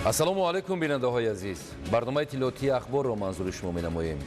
Ассалому алайкум, бинандаҳои азиз. Барномаи иттилоотии Ахборро манзури шумо менамоем.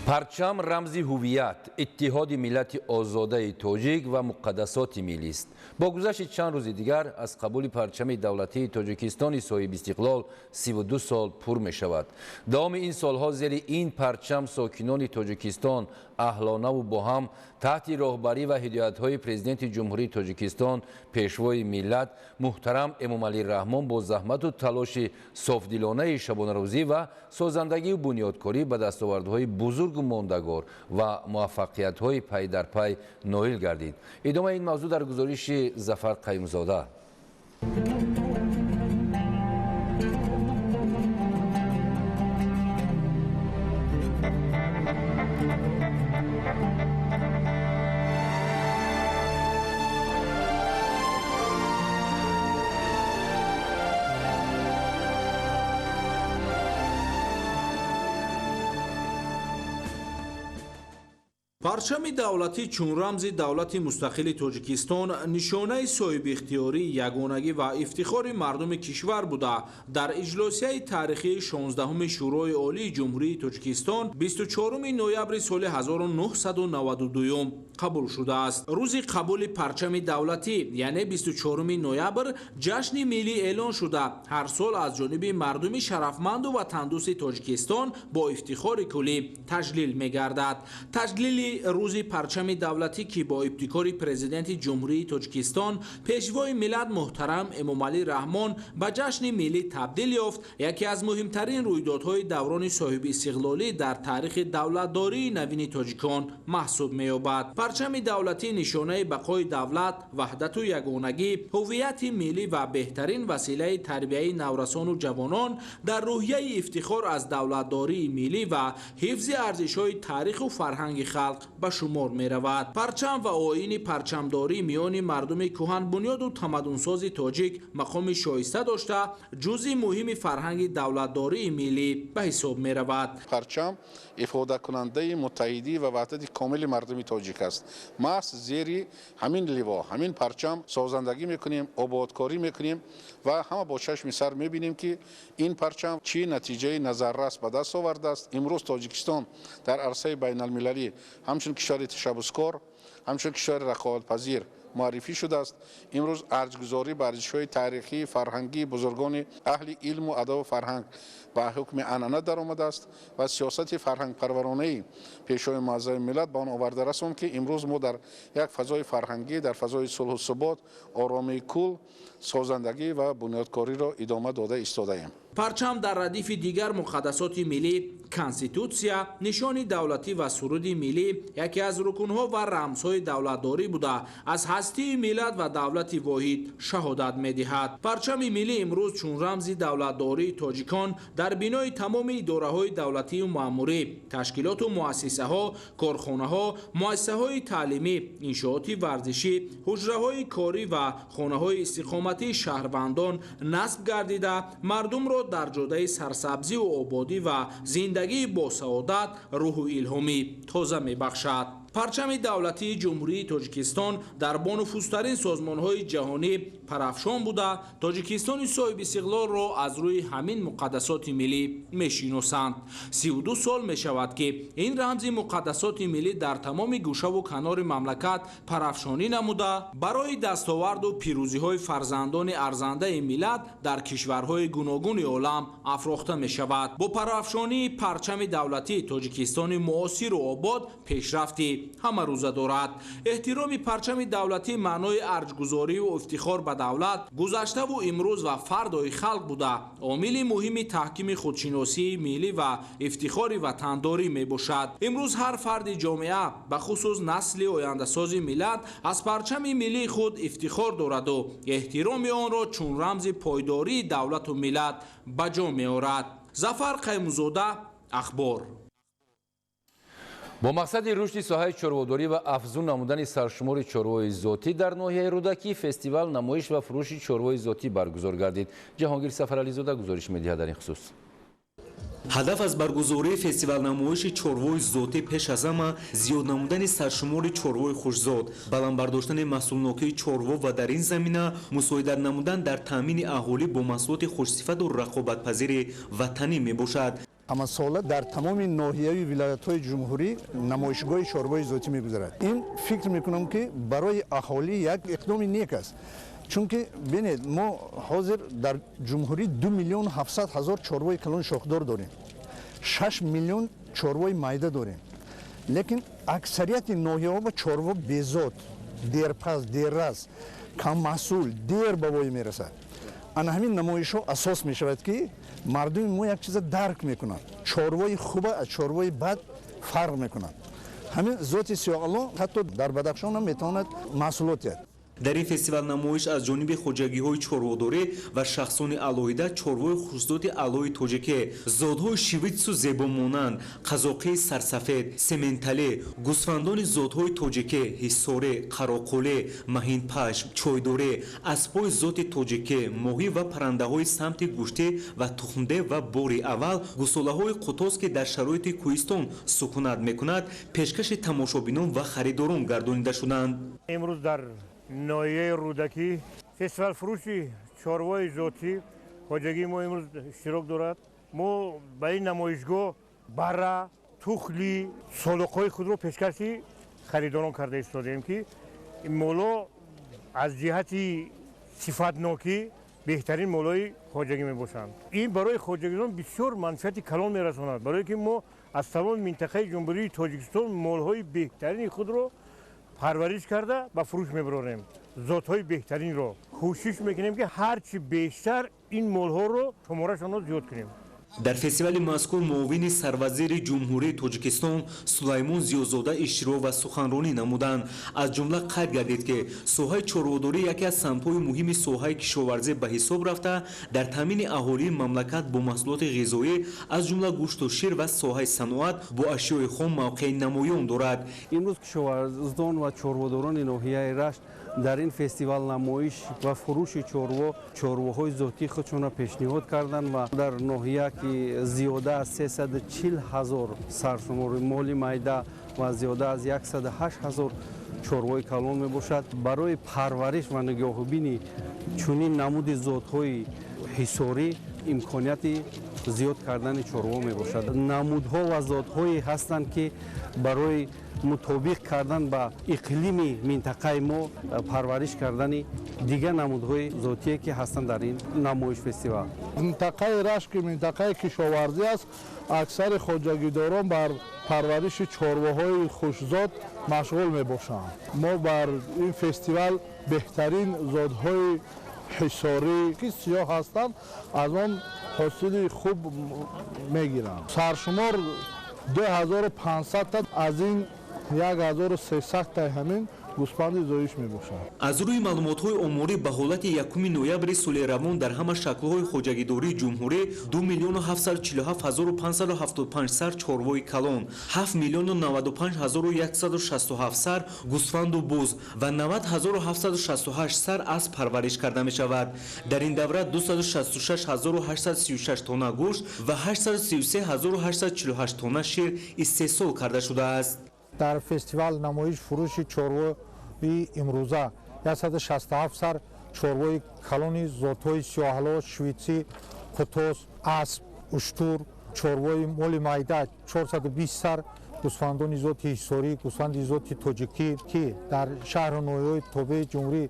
Парчам рамзи ҳувият, иттиҳоди миллати озодаи тоҷик ва муқаддасоти миллист. Бо гузашти чанд рӯзи дигар аз қабули парчами давлатии Тоҷикистони соҳибистиқлол 32 сол пур мешавад. Давоми ин солҳо зери ин парчам сокинони Тоҷикистон аҳлонаву бо ҳам таҳти роҳбарӣ ва ҳидоятҳои Президенти Ҷумҳурии Тоҷикистон, Пешвои миллат муҳтарам Эмомалӣ Раҳмон бо заҳмату талоши софдилонаи шабонарӯзӣ ва созандагию бунёдкорӣ ба дастовардҳои бузургу мондагор ва муваффақиятҳои пай дар пай ноил гардид. Идомаи ин мавзӯъ дар гузориши Зафар Қаюмзода. Парчами давлатӣ чун рамзи давлати мустақили Тоҷикистон нишонаи соҳибихтиёрӣ, ягонагӣ ва ифтихори мардуми кишвар буда, дар иҷлосияи таърихии 16-уми Шӯрои Олии Ҷумҳурии Тоҷикистон 24 ноябри соли 1992 қабул шудааст. Рӯзи қабули парчами давлатӣ, яъне 24 ноябр, ҷашни миллӣ эълон шуда, ҳар сол аз ҷониби мардуми шарафманду ватандӯсти Тоҷикистон бо ифтихори куллӣ таҷлил мегардад. Таҷлили рӯзи парчами давлатӣ, ки бо ибтикори Президенти Ҷумҳурии Тоҷикистон, Пешвои миллат муҳтарам Эмомалӣ Раҳмон ба ҷашни миллӣ табдил ёфт, яке аз муҳимтарин рӯйдодҳои даврони соҳибистиқлолӣ дар таърихи давлатдории навини тоҷикон маҳсуб меёбад. Парчами давлатӣ нишонаи бақои давлат, ваҳдату ягонагӣ, ҳуввияти миллӣ ва беҳтарин василаи тарбияи наврасону ҷавонон дар рӯҳияи ифтихор аз давлатдории миллӣ ва ҳифзи арзишҳои таъриху фарҳанги халқ ба шумор меравад. Парчам ва оини парчамдорӣ миёни мардуми кӯҳанбунёду тамаддунсози тоҷик мақоми шоиста дошта, ҷузъи муҳими фарҳанги давлатдории миллӣ ба ҳисоб меравад. Парчам ифодакунандаи муттаҳидӣ ва ваҳдати комили мардуми тоҷик аст. Маҳз зери ҳамин ливо, ҳамин парчам созандагӣ мекунем, ободкорӣ мекунем ва ҳама бо чашми сар мебинем, ки ин парчам чӣ натиҷаи назаррас ба даст овардааст. Имрӯз Тоҷикистон дар арсаи байналмилалӣ ҳамчун кишвари ташаббускор, ҳамчун кишвари рақобатпазир муаррифӣ шудааст. Имрӯз арҷгузорӣ ба арзишҳои таърихӣ, фарҳангии бузургони аҳли илму адабу фарҳанг ба ҳукми анъана даромадааст ва сиёсати фарҳангпарваронаи Пешвои муаззами миллат ба он оварда расонд, ки имрӯз мо дар як фазои фарҳангӣ, дар фазои сулҳу субот, оромии кул, созандагӣ ва бунёдкориро идома дода истодаем. Парчам дар радифи дигар муқаддасоти миллӣ, конститутсия, нишони давлатӣ ва суруди миллӣ яке аз рукунҳо ва рамзҳои давлатдорӣ буда, аз ҳастии миллат ва давлати воҳид шаҳодат медиҳад. Парчами миллӣ имрӯз чун рамзи давлатдории тоҷикон дар бинои тамоми идораҳои давлатию маъмурӣ, ташкилоту муассисаҳо, корхонаҳо, муассисаҳои таълимӣ, иншооти варзишӣ, ҳуҷраҳои корӣ ва хонаҳои истиқоматии шаҳрвандон насб гардида, мардумро дар ҷодаи сарсабзиву ободӣ ва зиндагии босаодат рӯҳу илҳомӣ тоза мебахшад. Парчами давлатии Ҷумҳурии Тоҷикистон дар бонуфузтарин созмонҳои ҷаҳонӣ парафшон буда, Тоҷикистони соҳибистиқлолро аз рӯи ҳамин муқаддасоти миллӣ мешиносанд. 32 сол мешавад, ки ин рамзи муқаддасоти миллӣ дар тамоми гӯшаву канори мамлакат парафшонӣ намуда, барои дастоварду пирӯзиҳои фарзандони арзандаи миллат дар кишварҳои гуногуни олам афрохта мешавад. Бо парафшонии парчами давлатии Тоҷикистони муосиру обод пешрафти ҳамарӯза дорад. Эҳтироми парчами давлатӣ маънои арҷгузорию ифтихор ба давлат, гузаштаву имрӯз ва фардои халқ буда, омили муҳими таҳкими худшиносии миллӣ ва ифтихори ватандорӣ мебошад. Имрӯз ҳар фарди ҷомеа, бахусус насли ояндасози миллат, аз парчами миллии худ ифтихор дораду эҳтироми онро чун рамзи пойдории давлату миллат ба ҷо меорад. Зафар Қаймузода, Ахбор. Бо мақсади рушди соҳаи чорводорӣ ва афзун намудани саршумори чорвои зотӣ дар ноҳияи Рӯдакӣ фестивал намоиш ва фурӯши чорвои зотӣ баргузор гардид. Ҷаҳонгир Сафарализода гузориш медиҳад дар ин хусус. Ҳадаф аз баргузории фестивал-намоиши чорвои зотӣ пеш аз ҳама зиёд намудани саршумори чорвои хушзот, баланд бардоштани маҳсулнокии чорво ва дар ин замина мусоидат намудан дар таъмини аҳолӣ бо маҳсулоти хушсифату рақобатпазири ватанӣ мебошад. Ҳамасола дар тамоми ноҳияи вилоятҳои ҷумҳурӣ намоишгоҳи чорвои зотӣ мегузарад. Ин фикр мекунам, ки барои аҳолӣ як иқдоми нек аст. Чунки бинед, мо ҳозир дар ҷумҳурӣ 2 700 000 чорвои калони шохдор дорем, 6 миллион чорвои майда дорем. Лекин аксарияти ноҳияҳо ба чорво безот, дерпаз, деррас, каммаҳсул, дер ба воя мерасад. Ана ҳамин намоишҳо асос мешавад, ки мардуми мо як чиза дарк мекунанд: чорвои хуба аз чорвои бад фарқ мекунанд. Ҳамин зоти сиёҳало ҳатто дар Бадахшон ҳам метавонад маҳсулот диҳад. Дар ин фестивал намоиш аз ҷониби хоҷагиҳои чорводорӣ ва шахсони алоҳида чорвои хушзоти аълои тоҷикӣ, зотҳои швитсу зебомонанд, қазоқии сарсафед, сементалӣ, гӯсфандони зотҳои тоҷикӣ, ҳисорӣ, қароқулӣ, маҳинпашм, чойдорӣ, аспҳои зоти тоҷикӣ, моҳӣ ва паррандаҳои самти гӯштӣ ва тухмде ва бори аввал гусолаҳои қутоз, ки дар шароити кӯҳистон сукунат мекунад, пешкаши тамошобинон ва харидорон гардонида шуданд. Имрӯз дар ноҳияи Рӯдакӣ фестивал-фурӯши чорвои зотӣ хоҷагии мо имрӯз иштирок дорад. Мо ба ин намоишгоҳ бара, тухли, солоқҳои худро пешкаши харидорон карда истодаем, ки ин моло аз ҷиҳати сифатнокӣ беҳтарин молои хоҷагӣ мебошанд. Ин барои хоҷагидорон бисёр манфиати калон мерасонад, барое ки мо аз тамоми минтақаи Ҷумҳурии Тоҷикистон молҳои беҳтарини худро парвариш карда ба фурӯш мебарорем. Зотҳои беҳтаринро кӯшиш мекунем, ки ҳарчи бештар ин молҳоро шуморашонро зиёд кунем. Дар фестивали мазкур муовини сарвазири Ҷумҳурии Тоҷикистон Сулаймон Зиёзода иштирок ва суханронӣ намуданд. Аз ҷумла қайд гардид, ки соҳаи чорводорӣ яке аз самтҳои муҳими соҳаи кишоварзӣ ба ҳисоб рафта, дар таъмини аҳолии мамлакат бо маҳсулоти ғизоӣ, аз ҷумла гӯшту шир ва соҳаи саноат бо ашёи хом мавқеи намоён дорад. Имрӯз кишоварзон ва чорводорони ноҳияи Рашт дар ин фестивал намоиш ва фурӯши чорво чорвоҳои зотии худшонро пешниҳод карданд ва дар ноҳия, ки зиёда аз 340 ҳазор саршумори моли майда ва зиёда аз 108 ҳазор чорвои калон мебошад, барои парвариш ва нигоҳубини чунин намуди зотҳои ҳисорӣ имконияти зиёд кардани чорво мебошад. Намудҳо ва зотҳое ҳастанд, ки барои мутобиқ кардан ба иқлими минтақаи мо парвариш кардани дигар намудҳои зотие, ки ҳастанд дар ин намоиш фестивал. Минтақаи Рашт, ки минтақаи кишоварзӣ аст, аксари хоҷагидорон бар парвариши чорвоҳои хушзот машғул мебошанд. Мо бар ин фестивал беҳтарин зотҳои ҳисорӣ, ки сиёҳ ҳастанд, аз он ҳосили хуб мегиранд. Саршумор 2500 та, аз ин 1300 таи ҳамин гӯсфанди зоиш мебошад. Аз рӯи маълумотҳои оморӣ ба ҳолати 1 ноябри соли равон дар ҳама шаклҳои хоҷагидории ҷумҳурӣ 2 747 575 сар чорвои калон, 7 095 167 сар гӯсфанду буз ва 90 768 сар асп парвариш карда мешавад. Дар ин давра 266 836 тонна гӯшт ва 833 848 тонна шир истеҳсол карда шудааст. Дар фестивал намоиш фурӯши чорвои имрӯза 167 сар чорвои калони зотҳои сиёҳало, швитсӣ, қутос, асп, уштур, чорвои моли майда 420 сар, гӯсфандони зоти ҳисорӣ, гӯсфанди зоти тоҷикӣ, ки дар шаҳру ноҳияҳои тобеи ҷумҳурӣ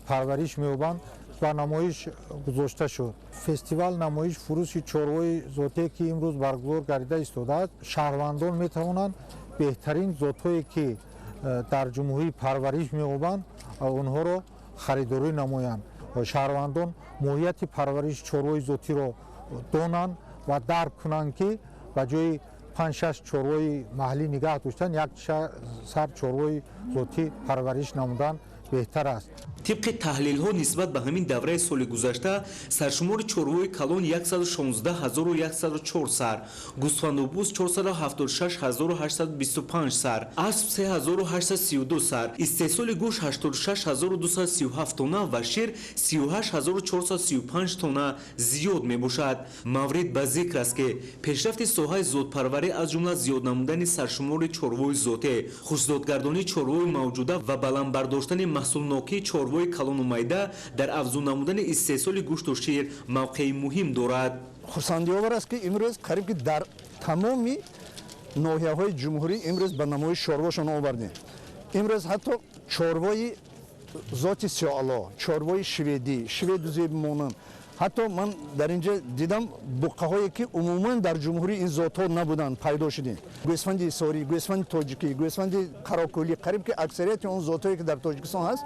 парвариш меёбанд, ба намоиш гузошта шуд. Фестивал намоиш фурӯши чорвои зотие, ки имрӯз баргузор гардида истодааст, шаҳрвандон метавонанд беҳтарин зотҳое, ки дар ҷумҳурӣ парвариш меёбанд, онҳоро харидорӣ намоянд. Шаҳрвандон моҳияти парвариши чорвои зотиро донанд ва дарк кунанд, ки ба ҷои 5-6 чорвои маҳаллӣ нигаҳ доштан, як сар чорвои зотӣ парвариш намудан беҳтар аст. Тибқи таҳлилҳо нисбат ба ҳамин давраи соли гузашта саршумори чорвои калон 116 104 сар, гӯсфанду буз 476 825 сар, асп 3832 сар, истеҳсоли гӯшт 86 237 тонна ва шир 38 435 тонна зиёд мебошад. Маврид ба зикр аст, ки пешрафти соҳаи зотпарварӣ, аз ҷумла зиёд намудани саршумори чорвои зотӣ, хушзотгардонии чорвои мавҷуда ва баланд бардоштани маҳсулнокии чорвои калону майда дар афзун намудани истеҳсоли гӯшту шир мавқеи муҳим дорад. Хурсандиовар аст, ки имрӯз қариб ки дар тамоми ноҳияҳои ҷумҳурӣ имрӯз ба намоиш чорвошон овардем. Имрӯз ҳатто чорвои зоти сиёҳало, чорвои шведӣ, шведу зебмонанд. Ҳатто ман дар инҷа дидам буққаҳое, ки умуман дар ҷумҳурӣ ин зотҳо набуданд, пайдо шудем. Гӯсфанди ҳисорӣ, гӯсфанди тоҷикӣ, гӯсфанди қарокӯлӣ, қариб ки аксарияти он зотҳое, ки дар Тоҷикистон ҳаст,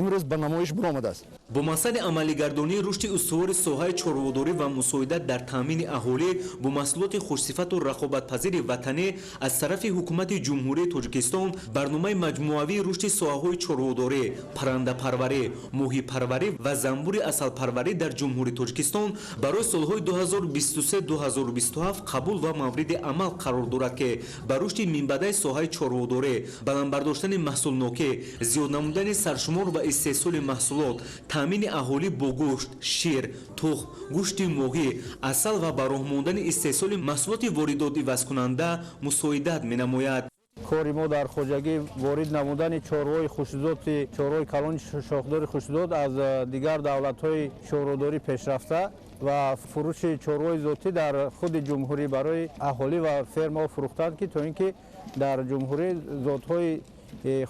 имрӯз ба намоиш баромадааст. Бо мақсади амалигардонии рушди устувори соҳаи чорводорӣ ва мусоидат дар таъмини аҳолӣ бо маҳсулоти хушсифату рақобатпазири ватанӣ аз тарафи Ҳукумати Ҷумҳурии Тоҷикистон барномаи маҷмӯавии рушди соҳаҳои чорводорӣ, паррандапарварӣ, моҳипарварӣ ва занбури асалпарварӣ дар Ҷумҳурии Тоҷикистон барои солҳои 2023-2027 қабул ва мавриди амал қарор дорад, ки ба рушди минбаъдаи соҳаи чорводорӣ, баланд бардоштани маҳсулнокӣ, зиёд намудани саршумор ва истеҳсоли маҳсулот, таъмини аҳолӣ бо гӯшт, шир, тухм, гӯшти моҳӣ, асал ва ба роҳ мондани истеҳсоли маҳсулоти воридотивазкунанда мусоидат менамояд. Кори мо дар хоҷагӣ ворид намудани чорвои хушзоти, чорвои калони шохдори хушзот аз дигар давлатҳои чорводорӣ пешрафта ва фурӯши чорвои зотӣ дар худи ҷумҳурӣ барои аҳолӣ ва фермаҳо фурӯхтанд, ки то ин ки дар ҷумҳурӣ зотҳои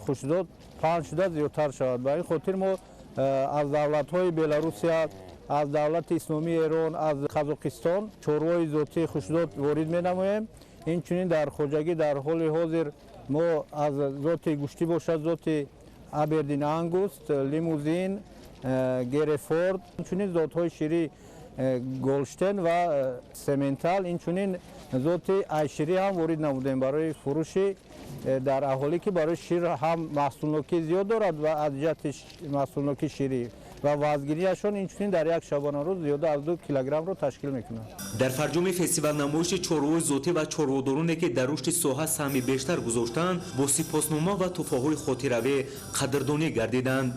хушзот паҳн шуда, зиёдтар шавад. Ба ин хотир мо аз давлатҳои Беларусия, аз давлати Исломии Эрон, аз Қазоқистон чорвои зотии хушзот ворид менамоем. Инчунин дар хоҷагӣ дар ҳоли ҳозир мо аз зоти гӯштӣ бошад, зоти Абердин Ангус, Лимузин, Герефорд, инчунин зотҳои ширӣ Голштен ва Сементал, инчунин зоти айширӣ ҳам ворид намудем барои фурӯши дар аҳолӣ, ки барои шир ҳам маҳсулнокӣ зиёд дорад ва аз ҷиҳати маҳсулнокии ширӣ ва вазнгириашон инчунин дар як шабонарӯз зиёда аз 2 килограммро ташкил мекунад. Дар фарҷоми фестивал намоиши чорвои зотӣ ва чорводороне, ки дар рушди соҳа саҳми бештар гузоштаанд, бо сипоснома ва тӯҳфаҳои хотиравӣ қадрдонӣ гардиданд.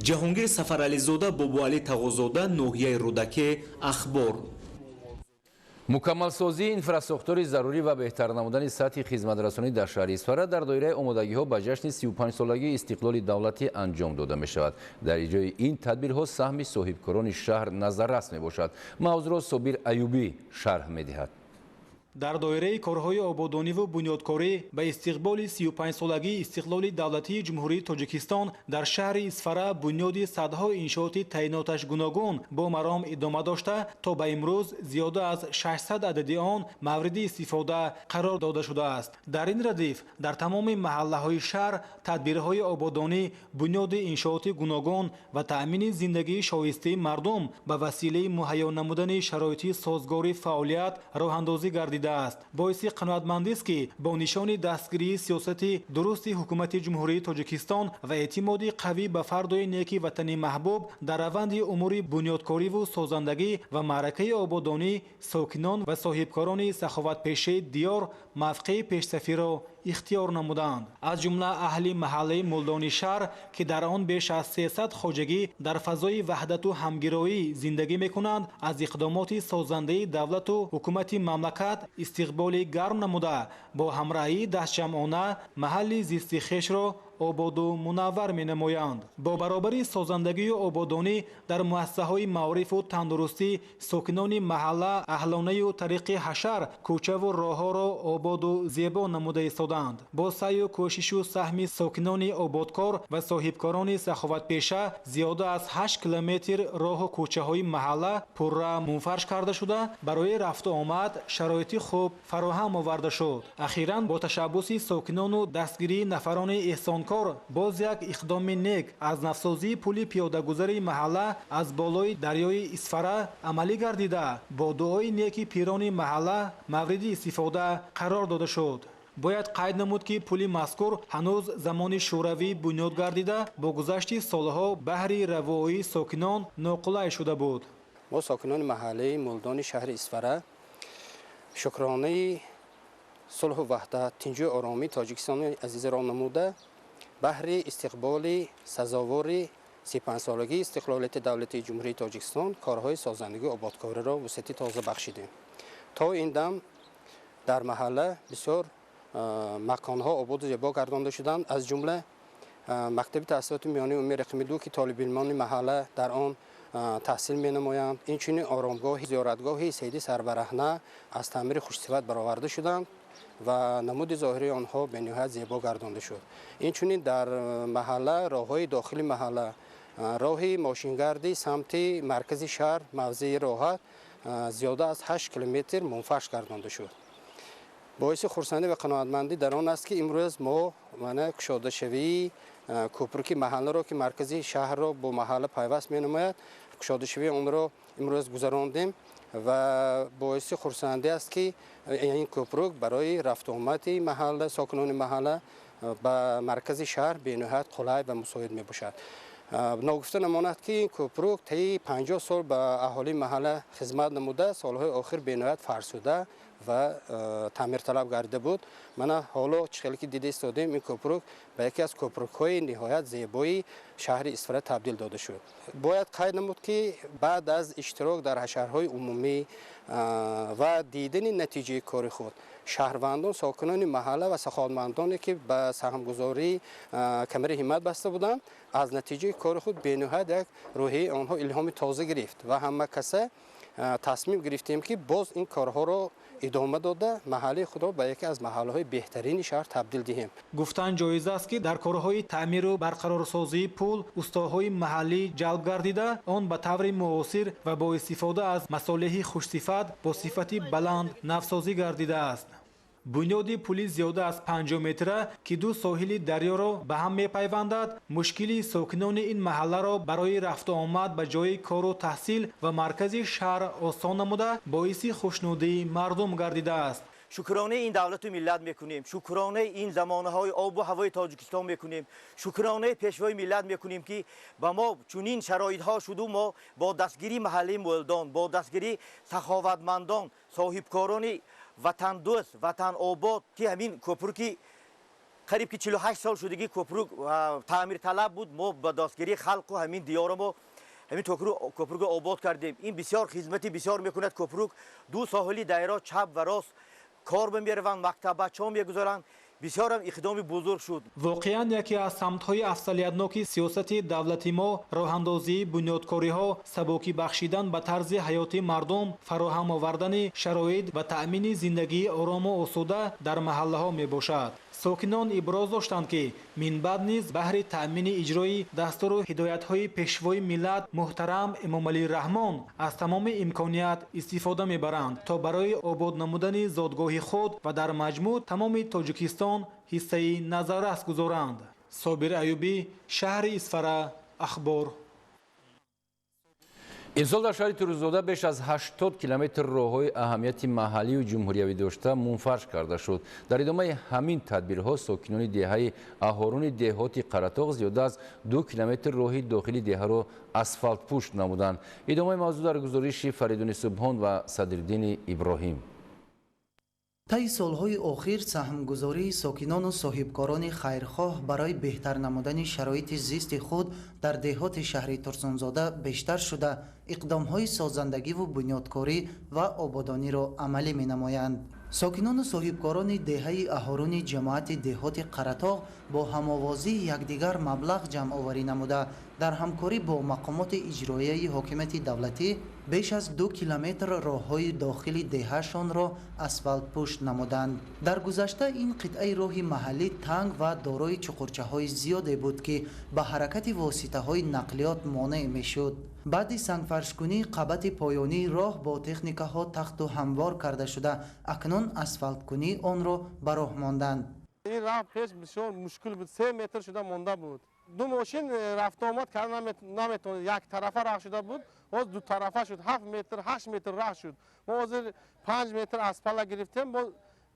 Ҷаҳонгир Сафарализода, Бобоалӣ Тағозода, ноҳияи Рӯдакӣ, Ахбор. Мукаммалсозии инфрасохтори зарурӣ ва беҳтар намудани сатҳи хизматрасонӣ дар шаҳри Исфара дар доираи омодагиҳо ба ҷашни 35-солагии истиқлоли давлатӣ анҷом дода мешавад. Дар иҷрои ин тадбирҳо саҳми соҳибкорони шаҳр назаррас мебошад. Мавзӯъро Собир Аюбӣ шарҳ медиҳад. Дар доираи корҳои ободониву бунёдкорӣ ба истиқболи 35-солагии истиқлоли давлатии Ҷумҳурии Тоҷикистон дар шаҳри Исфара бунёди садҳо иншооти таъиноташ гуногун бо маром идома дошта, то ба имрӯз зиёда аз 600 адади он мавриди истифода қарор дода шудааст. Дар ин радиф дар тамоми маҳаллаҳои шаҳр тадбирҳои ободонӣ, бунёди иншооти гуногун ва таъмини зиндагии шоистаи мардум ба василаи муҳайё намудани шароити созгори фаъолият роҳандозӣ гардидааст. Боиси қаноатмандист, ки бо нишони дастгирии сиёсати дурусти Ҳукумати Ҷумҳурии Тоҷикистон ва эътимоди қавӣ ба фардои неки ватани маҳбуб, дар раванди умури бунёдкориву созандагӣ ва маъракаи ободонӣ сокинон ва соҳибкорони саховатпешаи диёр мавқеи пешсафиро ихтиёр намуданд. Аз ҷумла аҳли маҳаллаи Мулдони шаҳр, ки дар он беш аз 300 хоҷагӣ дар фазои ваҳдату ҳамгироӣ зиндагӣ мекунанд, аз иқдомоти созандаи давлату ҳукумати мамлакат истиқболи гарм намуда, бо ҳамроҳии дастҷамъона маҳалли зисти хешро ободу мунаввар менамоянд. Бо баробари созандагию ободонӣ дар муассисаҳои маорифу тандурустӣ, сокинони маҳалла аҳлонаю тариқи ҳашар кӯчаву роҳҳоро ободу зебо намуда истодаанд. Бо саъю кӯшишу саҳми сокинони ободкор ва соҳибкорони саховатпеша зиёда аз 8 километр роҳу кӯчаҳои маҳалла пурра мунфарш карда шуда, барои рафту омад шароити хуб фароҳам оварда шуд. Ахиран бо ташаббуси сокинону дастгирии нафарони эҳсонкор боз як иқдоми нек аз навсозии пули пиёдагузари маҳалла аз болои дарёи Исфара амалӣ гардида, бо дуои неки пирони маҳалла мавриди истифода қарор дода шуд. Бояд қайд намуд, ки пули мазкур ҳанӯз замони шӯравӣ бунёд гардида, бо гузашти солҳо баҳри равоии сокинон ноқулай шуда буд. Мо, сокинони маҳаллаи Мулдони шаҳри Исфара, шукронаи сулҳу ваҳдат, тинҷу оромии Тоҷикистони азизаро намуда, баҳри истиқболи сазовори 35-солагии истиқлолияти давлатии Ҷумҳурии Тоҷикистон корҳои созандагию ободкориро вусъати тоза бахшидем. То ин дам дар маҳалла бисёр маконҳо ободу зебо гардонда шуданд, аз ҷумла мактаби таҳсилоти миёнаи умумии рақами 2, ки толибилмони маҳалла дар он таҳсил менамоянд. Инчунин оромгоҳи зиёратгоҳи Сайди Сарбараҳна аз таъмири хушсифат бароварда шуданд ва намуди зоҳирии онҳо бениҳоят зебо гардонда шуд. Инчунин дар маҳалла роҳҳои дохили маҳалла, роҳи мошингарди самти маркази шаҳр, мавзеи Роҳат зиёда аз 8 километр мунфарш гардонда шуд. Боиси хурсандӣ ва қаноатмандӣ дар он аст, ки имрӯз мо мана кушодашавии кӯпруки маҳалларо, ки маркази шаҳрро бо маҳалла пайваст менамояд, кушодашавии онро имрӯз гузарондем ва боиси хурсандӣ аст, ки ин кӯпрук барои рафтуомади маҳалла, сокинони маҳалла ба маркази шаҳр бениҳоят қулай ва мусоид мебошад. Ногуфта намонад, ки ин кӯпрук таи 50 сол ба аҳолии маҳалла хизмат намуда, солҳои охир бениҳоят фарсуда ва таъмирталаб гардида буд. Мана ҳоло чӣ хеле ки дида истодем, ин кӯпрук ба яке аз кӯпрукҳои ниҳоят зебои шаҳри Исфара табдил дода шуд. Бояд қайд намуд, ки баъд аз иштирок дар ҳашарҳои умумӣ ва дидани натиҷаи кори худ, шаҳрвандон, сокинони маҳалла ва саховатмандоне, ки ба саҳмгузорӣ камари ҳиммат баста буданд, аз натиҷаи кори худ бениҳоят як рӯҳияи онҳо илҳоми тоза гирифт ва ҳама каса тасмим гирифтем, ки боз ин корҳоро идома дода, маҳаллаи худро ба яке аз маҳаллаҳои беҳтарини шаҳр табдил диҳем. Гуфтан ҷоиз аст, ки дар корҳои таъмиру барқарорсозии пул устоҳои маҳаллӣ ҷалб гардида, он ба таври муосир ва бо истифода аз масолеҳи хушсифат бо сифати баланд навсозӣ гардидааст. Бунёди пули зиёда аз 50 метра, ки ду соҳили дарёро ба ҳам мепайвандад, мушкили сокинони ин маҳалларо барои рафтуомад ба ҷои кору таҳсил ва маркази шаҳр осон намуда, боиси хушнудии мардум гардидааст. Шукронаи ин давлату миллат мекунем, шукронаи ин замонаҳои обу ҳавои Тоҷикистон мекунем, шукронаи пешвои миллат мекунем, ки ба мо чунин шароитҳо шуду мо бо дастгирии маҳаллаи Мулдон, бо дастгирии саховатмандон, соҳибкорони ватандӯст, ватанобод, ки ҳамин кӯпруки қариб ки 48 сол шудагӣ кӯпрук таъмирталаб буд, мо ба дастгирии халқу ҳамин диёро мо ҳамин кӯпрукро обод кардем. Ин бисёр хизмати бисёр мекунад кӯпрук. Ду соҳили дайро чап ва рост кор мераванд, мактаббачаҳо мегузоранд. Бисёрам иқдоми бузург шуд. Воқеан, яке аз самтҳои афзалиятноки сиёсати давлати мо роҳандозии бунёдкориҳо, сабукӣ бахшидан ба тарзи ҳаёти мардум, фароҳам овардани шароит ва таъмини зиндагии орому осуда дар маҳаллаҳо мебошад. Сокинон иброз доштанд, ки минбаъд низ баҳри таъмини иҷрои дастуру ҳидоятҳои пешвои миллат муҳтарам Эмомалӣ Раҳмон аз тамоми имконият истифода мебаранд, то барои обод намудани зодгоҳи худ ва дар маҷмӯъ тамоми Тоҷикистон ҳиссаи назаррас гузоранд. Собир Аюбӣ, шаҳри Исфара, Ахбор. Имсол дар шаҳри Турсунзода беш аз 80 километр роҳҳои аҳамияти маҳаллию ҷумҳуриявӣ дошта мунфарш карда шуд. Дар идомаи ҳамин тадбирҳо сокинони деҳаи Аҳоруни деҳоти Қаратоғ зиёда аз 2 километр роҳи дохили деҳаро асфалтпӯш намуданд. Идомаи мавзӯъ дар гузориши Фаридуни Субҳон ва Садриддини Иброҳим. Таи солҳои охир саҳмгузории сокинону соҳибкорони хайрхоҳ барои беҳтар намудани шароити зисти худ дар деҳоти шаҳри Турсунзода бештар шуда, иқдомҳои созандагиву бунёдкорӣ ва ободониро амалӣ менамоянд. Сокинону соҳибкорони деҳаи Аҳоруни ҷамоати деҳоти Қаратоғ бо ҳамовозии якдигар маблағ ҷамъоварӣ намуда, дар ҳамкорӣ бо мақомоти иҷроияи ҳокимияти давлатӣ беш аз 2 километр роҳҳои дохили деҳашонро асфалтпӯш намуданд. Дар гузашта ин қитъаи роҳи маҳаллӣ танг ва дорои чуқурчаҳои зиёде буд, ки ба ҳаракати воситаҳои нақлиёт монеъ мешуд. Баъди сангфаршкунии қабати поёнии роҳ бо техникаҳо тахту ҳамвор карда шуда, акнун асфалткунии онро ба роҳ монданд. Ин роҳ пеш бисёр мушкил буд, 3 метр шуда монда буд. Ду мошин рафтуомад карда наметавонист, як тарафа роҳ шуда буд, боз ду тарафа шуд, 7 метр, 8 метр роҳ шуд. Мо ҳозир 5 метр асфалта гирифтем, боз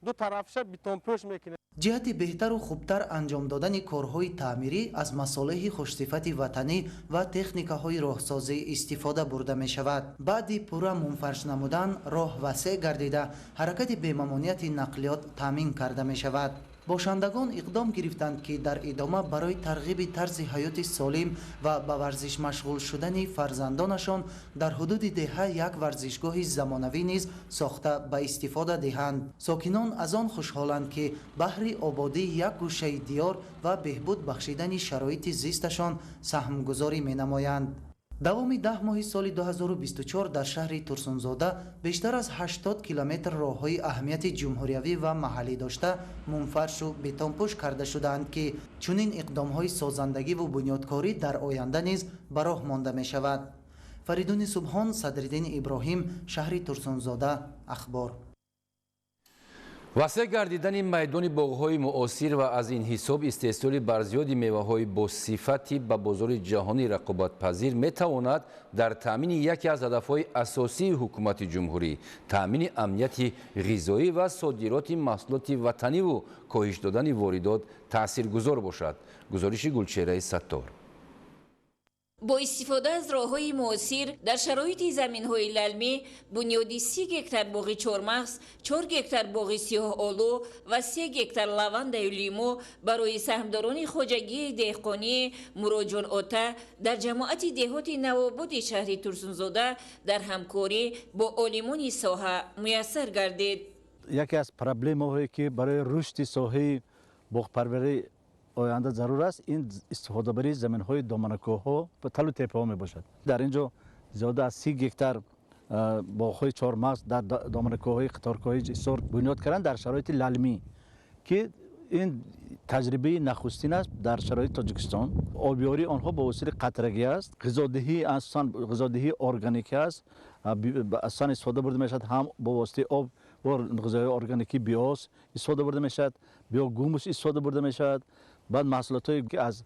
Ду тарафша бетонпӯш мекунем. Ҷиҳати беҳтару хубтар анҷом додани корҳои таъмирӣ аз масолеҳи хушсифати ватанӣ ва техникаҳои роҳсозӣ истифода бурда мешавад. Баъди пурра мунфарш намудан роҳ васеъ гардида, ҳаракати бемамонияти нақлиёт таъмин карда мешавад. Бошандагон иқдом гирифтанд, ки дар идома барои тарғиби тарзи ҳаёти солим ва ба варзиш машғул шудани фарзандонашон дар ҳудуди деҳа як варзишгоҳи замонавӣ низ сохта ба истифода диҳанд. Сокинон аз он хушҳоланд, ки баҳри ободии як гӯшаи диёр ва беҳбуд бахшидани шароити зисташон саҳмгузорӣ менамоянд. Давоми 10 моҳи соли 2024 дар шаҳри Турсунзода бештар аз 80 километр роҳҳои аҳамияти ҷумҳуриявӣ ва маҳаллӣ дошта мунфаршу бетонпӯш карда шудаанд, ки чунин иқдомҳои созандагиву бунёдкорӣ дар оянда низ ба роҳ монда мешавад. Фаридуни Субҳон, Садриддини Иброҳим, шаҳри Турсунзода, Ахбор. Васеъ гардидани майдони боғҳои муосир ва аз ин ҳисоб истеҳсоли барзиёди меваҳои босифати ба бозори ҷаҳонӣ рақобатпазир метавонад дар таъмини яке аз ҳадафҳои асосии ҳукумати ҷумҳурӣ, таъмини амнияти ғизоӣ ва содироти маҳсулоти ватаниву коҳиш додани воридот таъсиргузор бошад. Гузориши Гулчеҳраи Саттор. Бо истифода аз роҳҳои муосир дар шароити заминҳои лалмӣ бунёди 30 гектар боғи чормағз, 4 гектар боғи сиёҳолу ва 3 гектар лавандаю лимӯ барои саҳмдорони хоҷагии деҳқонии Муроҷон Ота дар ҷамоати деҳоти Навободи шаҳри Турсунзода дар ҳамкорӣ бо олимони соҳа муяссар гардид. Яке аз проблемаҳое, ки барои рушди соҳаи боғпарварӣ оянда зарур аст, ин истифодабарии заминҳои доманакӯҳҳо ва талу теппаҳо мебошад. Дар ин ҷо зиёда аз 30 гектар боғҳои чормағз дар доманакӯҳҳои қаторкӯҳи Ҳисор бунёд карданд дар шароити лалмӣ, ки ин таҷрибаи нахустин аст дар шароити Тоҷикистон. Обёрии онҳо ба воситаи қатрагӣ аст, ғизодиҳӣ асосан ғизодиҳии органикӣ аст, асосан истифода бурда мешавад ҳам бо воситаи об, бо ғизои органикӣ биоз истифода бурда мешавад, биогумус истифода бурда мешавад. Баъд маҳсулотҳое, ки аз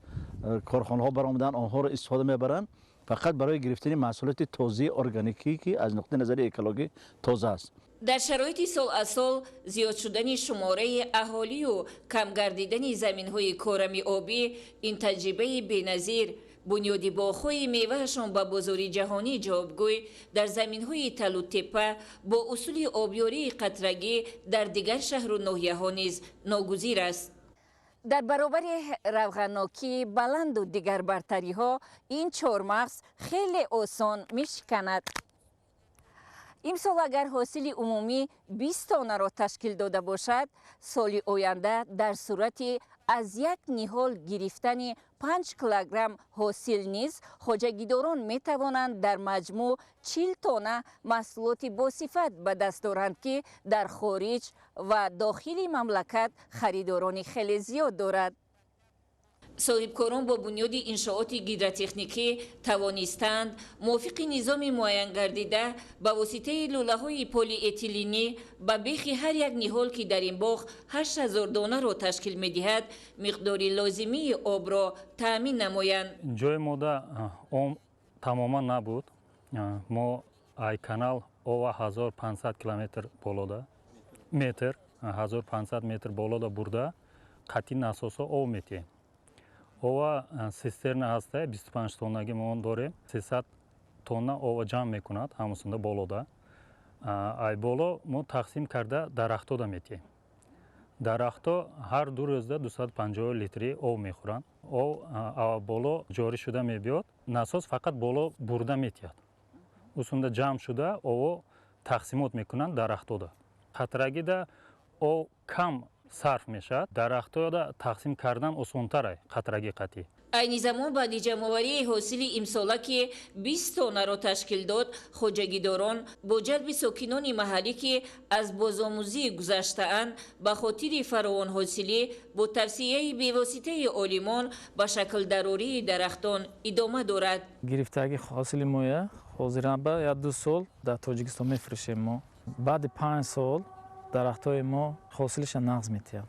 корхонаҳо баромаданд, онҳоро истифода мебаранд фақат барои гирифтани маҳсулоти тозаи органикӣ, ки аз нуқтаи назари экологӣ тоза аст. Дар шароити сол аз сол зиёд шудани шумораи аҳолию кам гардидани заминҳои корами обӣ, ин таҷрибаи беназир бунёди боғҳои меваашон ба бозори ҷаҳонӣ ҷавобгӯй дар заминҳои талутеппа бо усули обёрии қатрагӣ дар дигар шаҳру ноҳияҳо низ ногузир аст. Дар баробари равғаннокии баланду дигар бартариҳо ин чормағз хеле осон мешиканад. Имсол агар ҳосили умумӣ 20 тоннаро ташкил дода бошад, соли оянда дар сурати аз як ниҳол гирифтани 5 килограмм ҳосил низ хоҷагидорон метавонанд дар маҷмӯъ 40 тонна маҳсулоти босифат ба даст доранд, ки дар хориҷ ва дохили мамлакат харидорони хеле зиёд дорад. Соҳибкорон бо бунёди иншооти гидротехникӣ тавонистанд мувофиқи низоми муайянгардида ба воситаи лӯлаҳои полиэтилинӣ ба бехи ҳар як ниҳол, ки дар ин боғ 8000 донаро ташкил медиҳад, миқдори лозимии обро таъмин намоянд. Ҷои мода об тамоман набуд. Мо ай канал ова 1500 километр болода метр, 1500 метр болода бурда қатъи насосо об метиҳем. Ова систерна ҳаста, 25 тоннаги мо дорем, 300 тонна ова ҷамъ мекунад ҳамусунда болода. Ай боло мо тақсим карда дарахтода метиҳем. Дарахто ҳар 2 рӯзда 250 литри об мехӯранд. Об боло ҷорӣ шуда мебиёд, насос фақат боло бурда метиҳад. Усунда ҷамъ шуда ово тақсимот мекунанд дарахтода. Қатрагида об кам сарф мешавад, дарахтода тақсим кардан осонтар қатраги қатъӣ. Айни замон баъди ҷамъоварии ҳосили имсола, ки 20 тоннаро ташкил дод, хоҷагидорон бо ҷалби сокинони маҳаллӣ, ки аз бозомӯзӣ гузаштаанд, ба хотири фаровонҳосилӣ бо тавсияи бевоситаи олимон ба шаклдарории дарахтон идома дорад. Гирифтаги ҳосили моя ҳозира ба 1-2 сол дар Тоҷикистон мефурӯшем мо. Баъди 5 сол дарахтҳои мо ҳосилиша нағз метиҳад.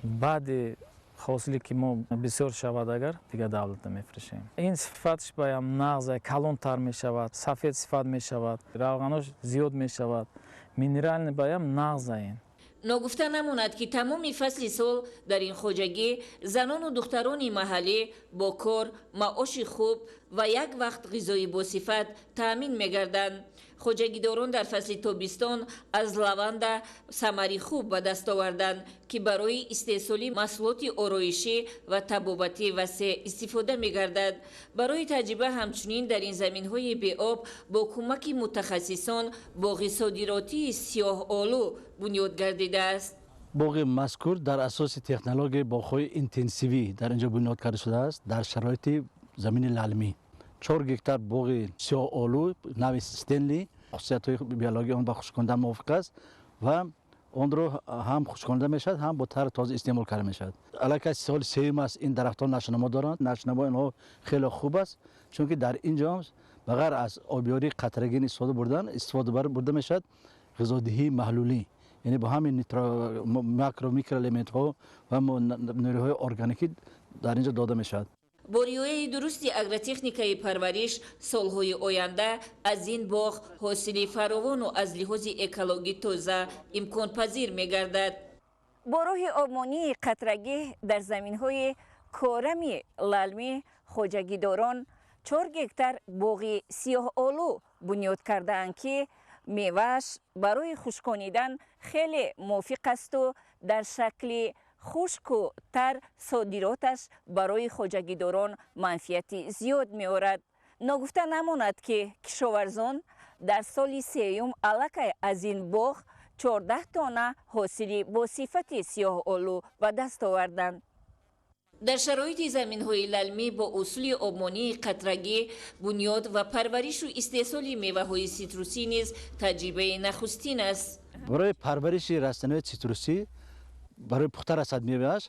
Баъди ҳосиле ки мо бисёр шавад, агар дигар давлатда мефурӯшем. Ин сифатш баям нағз, калонтар мешавад, сафед сифат мешавад, равғанош зиёд мешавад, минерални баям нағза ин. Ногуфта намонад, ки тамоми фасли сол дар ин хоҷагӣ занону духтарони маҳаллӣ бо кор, маоши хуб ва як вақт ғизои босифат таъмин мегарданд. Хоҷагидорон дар фасли тобистон аз лаванда самари хуб ба даст оварданд, ки барои истеҳсоли маҳсулоти ороишӣ ва табобатӣ васеъ истифода мегардад. Барои таҷриба ҳамчунин дар ин заминҳои беоб бо кӯмаки мутахассисон боғи содиротии сиёҳолу бунёд гардидааст. Боғи мазкур дар асоси технологияи боғҳои интенсивӣ дар инҷо бунёд карда шудааст. Дар шароити замини лалмӣ 4 гектар боғи сиёҳолу нави Стенли, хусусиятҳои биологии он ба хушконда мувофиқ аст ва онро ҳам хушконда мешавад, ҳам бо тарри тоза истеъмол карда мешавад. Аллакай соли сеюм аст ин дарахтон нашъунамо доранд. Нашъунамои онҳо хеле хуб аст, чунки дар ин ҷо ба ғайр аз обёрии қатрагин истифода бурдан, истифода бурда мешавад ғизодиҳии маҳлулӣ, яъне бо ҳамин макро микроэлементҳо ва нурҳои органикӣ дар ин ҷо дода мешавад. Бо риояи дурусти агротехникаи парвариш солҳои оянда аз ин боғ ҳосили фаровону аз лиҳози экологӣ тоза имконпазир мегардад. Бо роҳи обмонии қатрагӣ дар заминҳои корами лалмӣ хоҷагидорон 4 гектар боғи сиёҳолу бунёд кардаанд, ки мевааш барои хушконидан хеле мувофиқ асту дар шакли хушку тар содироташ барои хоҷагидорон манфиати зиёд меорад. Ногуфта намонад, ки кишоварзон дар соли сеюм аллакай аз ин боғ 14 тонна ҳосили босифати сиёҳолу ба даст оварданд. Дар шароити заминҳои лалмӣ бо усули обмонии қатрагӣ бунёд ва парваришу истеҳсоли меваҳои ситрусӣ низ таҷрибаи нахустин аст. Барои парвариши растаниҳои ситрусӣ, барои пухта расад мевааш,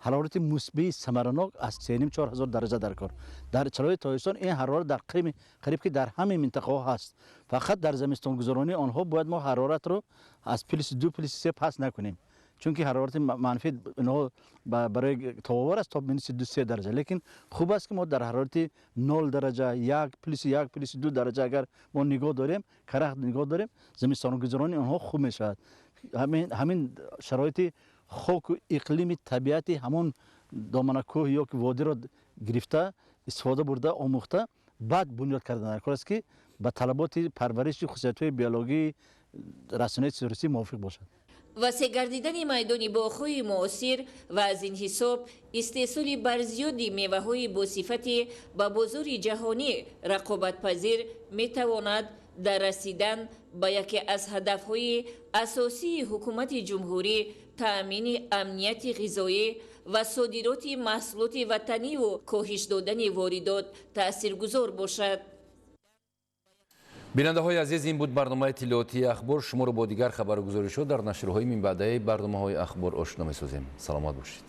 ҳарорати мусбии самаранок аз 3,5-4 ҳазор дараҷа дар кор. Дар шароити Тоҷикистон ин ҳарорат дар қариб ки дар ҳамаи минтақаҳо ҳаст. Фақат дар зимистонгузаронии онҳо бояд мо ҳароратро аз +2 +3 паст накунем, чунки ҳарорати манфӣ инҳо барои тобовар аст то -2-3 дараҷа. Лекин хуб аст, ки мо дар ҳарорати 0 дараҷа, 1, +1, +2 дараҷа агар мо нигоҳ дорем, карахт нигоҳ дорем, зимистонгузаронии онҳо хуб мешавад. Ҳамин шароити хоку иқлими табиати ҳамон доманакӯҳ ё ки водиро гирифта, истифода бурда, омӯхта, баъд бунёд кардан дар кор аст, ки ба талаботи парвариши хусусиятҳои биологии растаниҳои ситрусӣ мувофиқ бошад. Васеъ гардидани майдони боғҳои муосир ва аз ин ҳисоб истеҳсоли барзиёди меваҳои босифати ба бозори ҷаҳонӣ рақобатпазир метавонад дар расидан ба яке аз ҳадафҳои асосии ҳукумати ҷумҳурӣ, таъмини амнияти ғизоӣ ва содироти маҳсулоти ватаниву коҳиш додани воридот таъсиргузор бошад. Бинандаҳои азиз, ин буд барномаи иттилоотии Ахбор. Шуморо бо дигар хабаргузоришҳо дар нашрҳои минбаъдаи барномаҳои Ахбор ошно месозем. Саломат бошед.